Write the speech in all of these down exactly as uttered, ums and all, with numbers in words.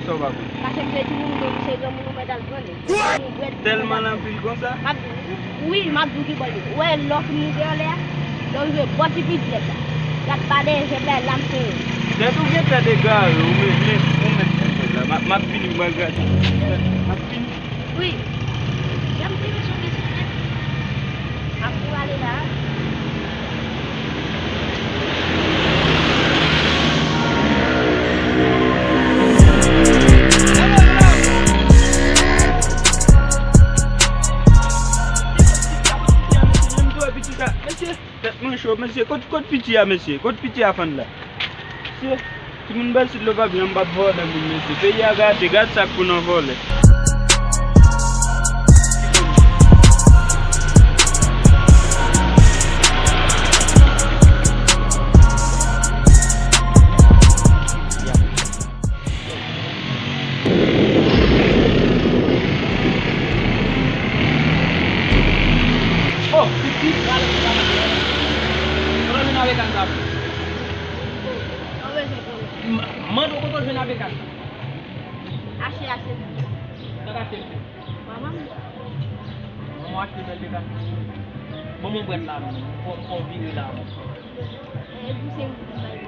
Sa w pa konn. Pase m se timoun, m se granmoun, ou mèt al pran li. Tèlman l anpil konsa? M ap, wi, m ap di w ki bò l ye. Ou wè lè w fin rive anlè a, lè w rive bò ti pidyèt la. Gad pa dèyè jèb la, e la m sere. Tèt ou gen tèt egare, ou men, men, ou men fè jèb la. M ap, m ap vini, m pral gade. M ap vini. Wi. Jan m te bezwen bisiklèt. Ap pou ale la. Mesye, tèt mwen cho, mesye. Kot, kot piti a, mesye? Kot piti a fann la? Mesye, timoun bay sit lo pa byen, m p ap vòlè moun, mesye. Peyi a gate, gad sa k pou nan vòlè. Oh, pitit, pale pou sa. Kote w jwenn abekan sa pou? M-, mande w kote w jwenn abekan sa. Achte, achte. Sa k achte l pou? Manman m. Manman w achte bèl bekan pou ou. Ban m yon bwèt la, non. Fò, fò m vire la, non. E pou senk goud, bay.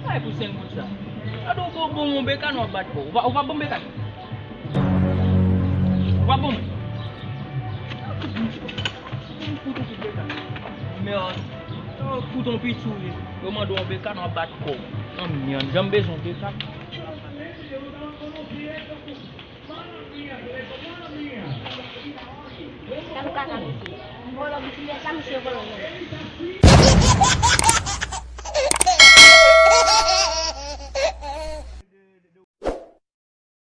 Bay pou senk goud sa. Gade w bon, bon, bon bekan w ap bat kò w. Ou pa, ou pa bon bekan. Ou pa bon. Mèd. Ou fouton piti w ye. Yo mande w yon bekan w ap bat kò w. Anmyè, jan m bezwen yon bekan. Gad yon kaka mesye. Vòlò bisiklèt la, misye vòlò vòlò.